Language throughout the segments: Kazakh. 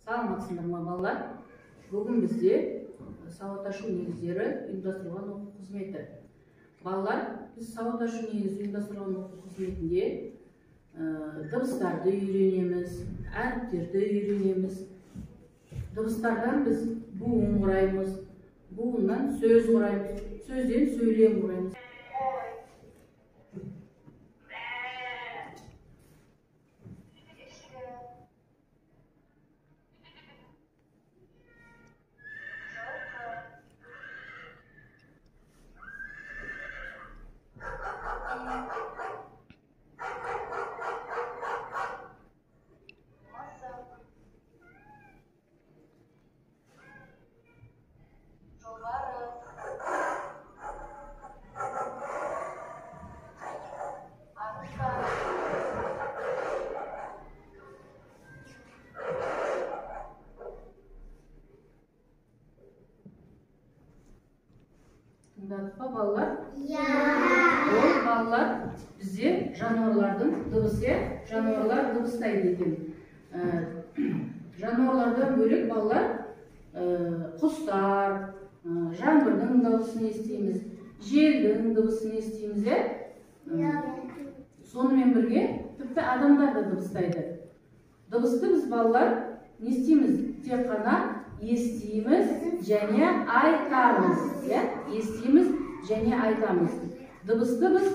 Саламатсыздар ма, балалар? Бүгін бізде сауат ашу негіздері ұйымдастырылған оқу қызметі. Балалар, біз сауат ашу негізі ұйымдастырылған оқу қызметінде дыбыстарды үйренеміз, әріптерді үйренеміз. Дыбыстардан біз буын құраймыз, буыннан сөз құраймыз, сөзден сөйлем құраймыз. Тыңдадық па, балалар? Иә. Ол балалар, бізде жануарлардың дыбысы, жануарлар дыбыстайды екен. Жануарлардан бөлек балалар, құстар, жаңбырдың дыбысын естиміз, желдің дыбысын естиміз, иә? Сонымен бірге тіпті адамдар да дыбыстайды. Дыбысты біз балалар не істейміз? Тек қана естиміз және айтамыз, иә? Естиміз және айтамыз. Дыбысты біз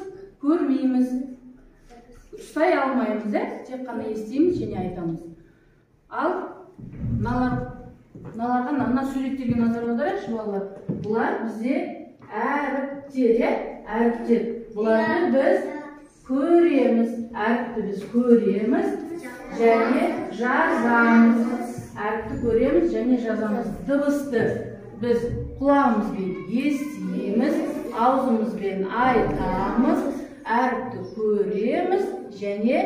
көрмейміз, ұстай алмаймыз, иә? Тек қана естиміз және айтамыз. Ал мыналарға, мына суреттерге назар аударайықшы, балалар. Бұлар бізде әріптер, иә? Әріптер. Бұларды біз көреміз, әріпті біз көреміз және жазамыз. Әріпті көреміз және жазамыз. Дыбысты біз құлағымызбен естиміз, аузымызбен айтамыз, әріпті көреміз және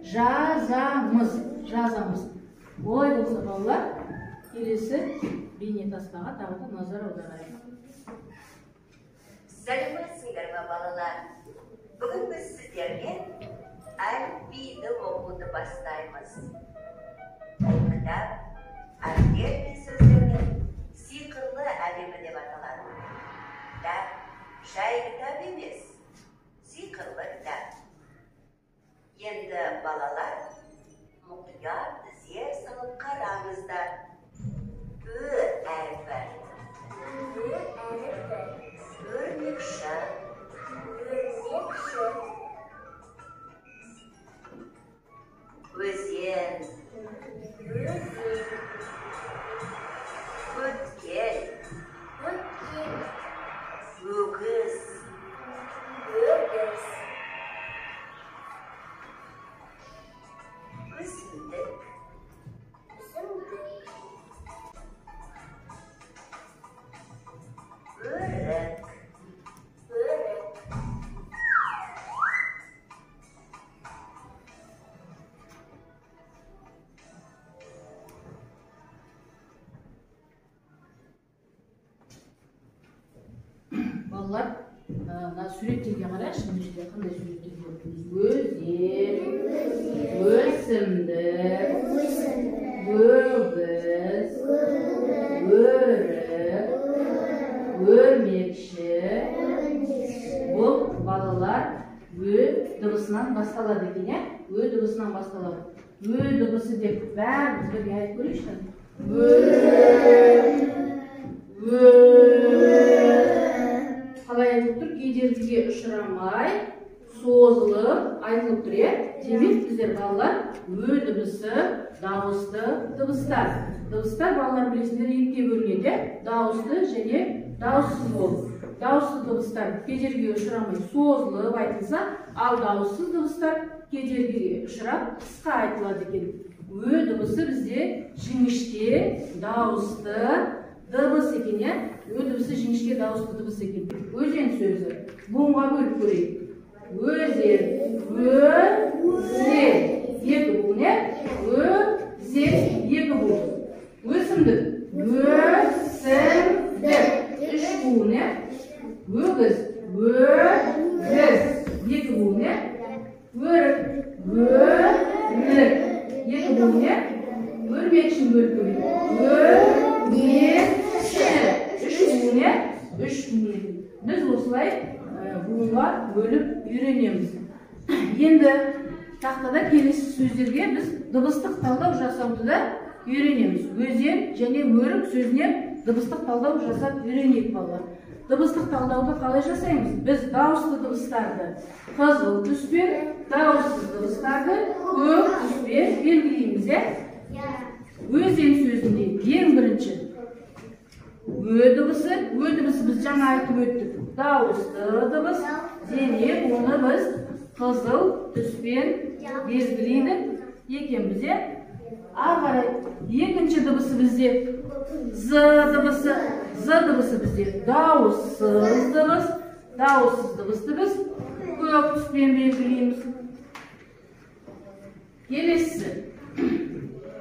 жазамыз. Жазамыз. Олай болса, балалар, келесі бейнетаспаға тағы да назар аударайық. Сәлеметсіңдер ме, балалар? Бүгін біз сіздермен әліпбиді оқуды бастаймыз. Бұл кітап әріптер мен сөздердің сиқырлы әлемі деп аталады. Кітап жай кітап емес, сиқырлы кітап. Енді балалар, мұқият зер салып қараңыздар. Ö әрпі. Ö әрпі. Өрмекші. Өрмекші. Өзен. Өзен. Өткел. Өткел. Өгіз. Өгіз. Өсімдік. Өсімдік. Өрік. Өрік. Балалар, мына суреттерге қарайықшы, мына жерде қандай суреттер көріп тұрмыз? Өзен, өсімдік, өгіз, өрік, өрмекші. Бұл балалар Ö дыбысынан басталады екен, иә? Ö дыбысынан басталады. Ö дыбысы деп бәріміз бірге айтып көрейікші. Ö, Ö. Қалай айтылып тұр? Кедергіге ұшырамай, созылып айтылып тұр, иә? Демек, біздер балалар Ö дыбысы дауысты дыбыстар. Дыбыстар, балалар, білесіңдер, екіге бөлінеді, иә? Дауысты және дауыссыз болып. Дауысты дыбыстар кедергіге ұшырамай созылып айтылса, ал дауыссыз дыбыстар кедергіге ұшырап қысқа айтылады екен. Ö дыбысы бізде жіңішке дауысты дыбыс екен, иә? Ö дыбысы жіңішке дауысты дыбыс екен. Өзен сөзі. Буынға бөліп көрейік. Өзен, өзен. Екі буын, иә? Өзен, екі буын. Өсімдік, өсімдік. Үш буын, иә? Өгіз, өгіз. Екі буын, иә? Өрік, өрік. Екі буын, иә? Өрмекшіні бөліп көрейік. тақтада келесі сөздерге біз дыбыстық талдау жасауды да үйренеміз. Өзен және өрік сөзіне дыбыстық талдау жасап үйренейік, балалар. Дыбыстық талдауды қалай жасаймыз? Біз дауысты дыбыстарды қызыл түспен, дауыссыз дыбыстарды көк түспен белгілейміз, иә? Өзен сөзінде ең бірінші ө дыбысы, ө дыбысы біз жаңа айтып өттік. Дауысты дыбыс, демек оны біз қызыл түспен белгілейді екенбіз, иә? Ары қарай екінші дыбысы бізде з дыбысы, з дыбысы бізде дауыссыз дыбыс, дауыссыз дыбысты біз көк түспен белгілейміз. Келесісі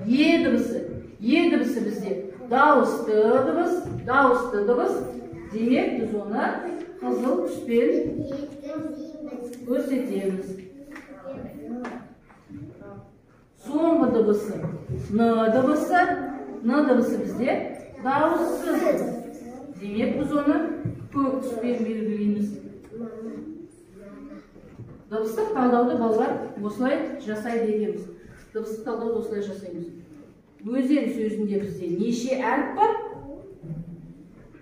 е дыбысы, е дыбысы бізде дауысты дыбыс, дауысты дыбыс, демек біз оны қызыл түспен көрсетеміз. Соңғы дыбысы н дыбысы, н дыбысы бізде дауыссыз дыбыс, демек біз оны көк түспен белгілейміз. Дыбыстық талдауды балалар осылай жасайды екенбіз. Дыбыстық талдауды осылай жасаймыз. Өзен сөзінде бізде неше әріп бар?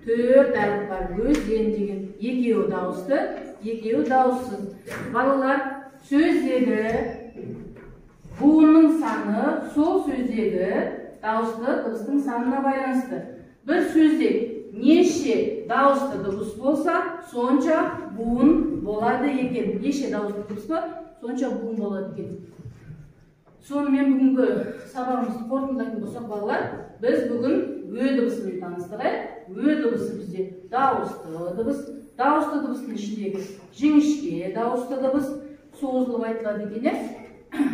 4 әріп бар. Өзен деген екеуі дауысты, екеуі дауыссыз. Балалар, сөздегі буынның саны сол сөздегі дауысты дыбыстың санына байланысты. Бір сөзде неше дауысты дыбыс болса, сонша буын болады екен. Неше дауысты дыбыс бар, сонша буын болады екен. Сонымен бүгінгі сабағымызды қорытындылайтын болсақ, балалар, біз бүгін ө дыбысымен таныстық, ә? Ө дыбысы бізде дауысты дыбыс, дауысты дыбыстың ішіндегі жіңішке дауысты дыбыс созылып айтылады екен, ә?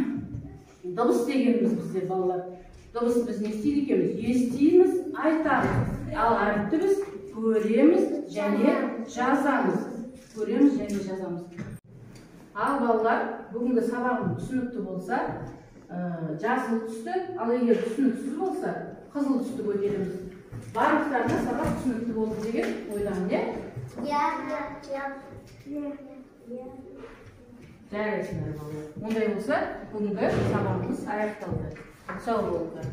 Дыбыс дегеніміз бізде, балалар, дыбыс біз не істейді екенбіз? Естиміз, айтамыз. Ал әріпті біз көреміз және жазамыз. Көреміз және жазамыз. Ал балалар, бүгінгі сабағым түсінікті болса, жасыл түсті, ал егер түсініксіз болса, қызыл түсті көтереміз. Барлықтарына сабақ түсінікті болды деген ойдамын, иә? Иә. Жарайсыңдар, балалар. Ондай болса, бүгінгі сабағымыз аяқталды. Сау болыңдар.